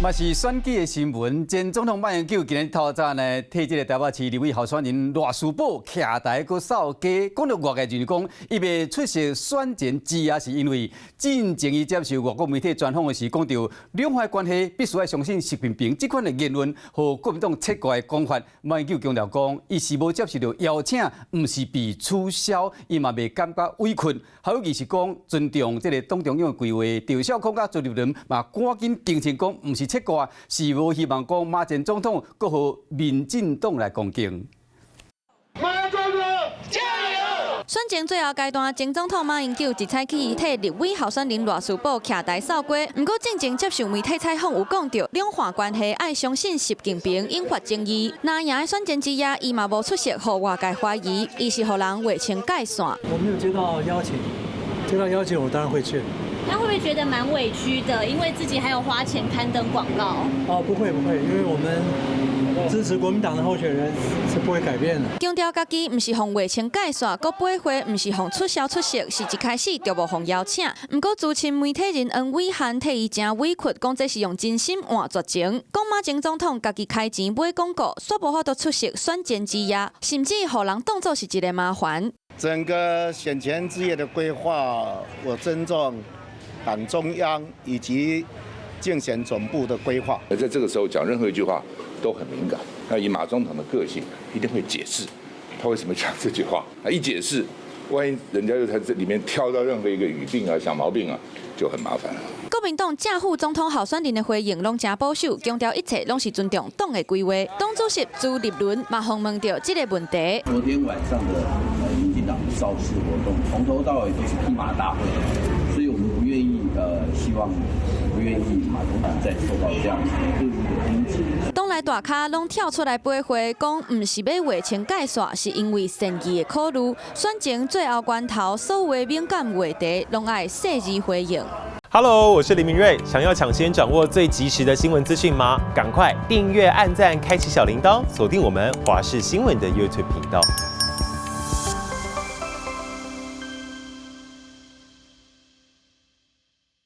嘛是選舉的新聞，前總統馬英九今日透早呢，替這个台北市立委候選人賴士葆徛台閣掃街，講著外界就是講，伊袂出席選前之夜，是因為進前伊接受外國媒體專訪的時，講著兩岸關係必須愛相信習近平這款的言論，予國民黨切割的講法。馬英九強調講，伊是無接受著邀請，毋是被取消，伊嘛袂感覺委屈。還有伊是講尊重這个黨中央的規劃，趙少康佮朱立倫嘛趕緊澄清講，毋是切割，是無希望講馬前總統閣予民進黨來攻擊。馬總統加油！選前最後階段，前總統馬英九一早起替立委候選人賴士葆徛台掃街。毋過進前接受媒體採訪有講著，兩岸關係愛相信習近平，引發爭議。若贏的選前之夜，伊嘛無出席，予外界懷疑，伊是予人劃清界線。我沒有接到邀請，接到邀請我當然會去。那會不會覺得蠻委屈的？因為自己還有花錢刊登廣告。哦，不會不會，因為我們支持國民黨的候選人是不會改變的。強調家己毋是予劃清界線，閣掰回毋是予取消出席，是一開始就無予邀請。毋過資深媒體人黃暐瀚替伊誠委屈，講這是用真心換絕情。講馬前總統家己開錢買廣告，煞無法度出席選前之夜，甚至予人當作是一个麻煩。整個選前之夜的規劃，我尊重黨中央以及競選總部的規劃。而在這個時候講任何一句話都很敏感。那以馬總統的個性，一定會解釋他為什麼講這句話。那一解釋，萬一人家又在這裡面挑到任何一個語病啊、小毛病啊，就很麻煩了。國民黨正副總統候選人的回應攏誠保守，強調一切攏是尊重黨的規劃。黨主席朱立倫嘛予問著這个問題。昨天晚上的民進黨的造勢活動，從頭到尾都是批馬大會，所以我們不願意希望不願意馬總統再受到這樣子的惡意的攻擊。黨內大咖攏跳出來掰話，講毋是欲劃清界線，是因為善意的考慮。選前最後關頭，所有的敏感話題攏愛細緻回應。 Hello，我是林明睿。想要搶先掌握最及時的新聞資訊嗎？趕快訂閱、按讚、開啟小鈴鐺，鎖定我們華視新聞的 YouTube 頻道。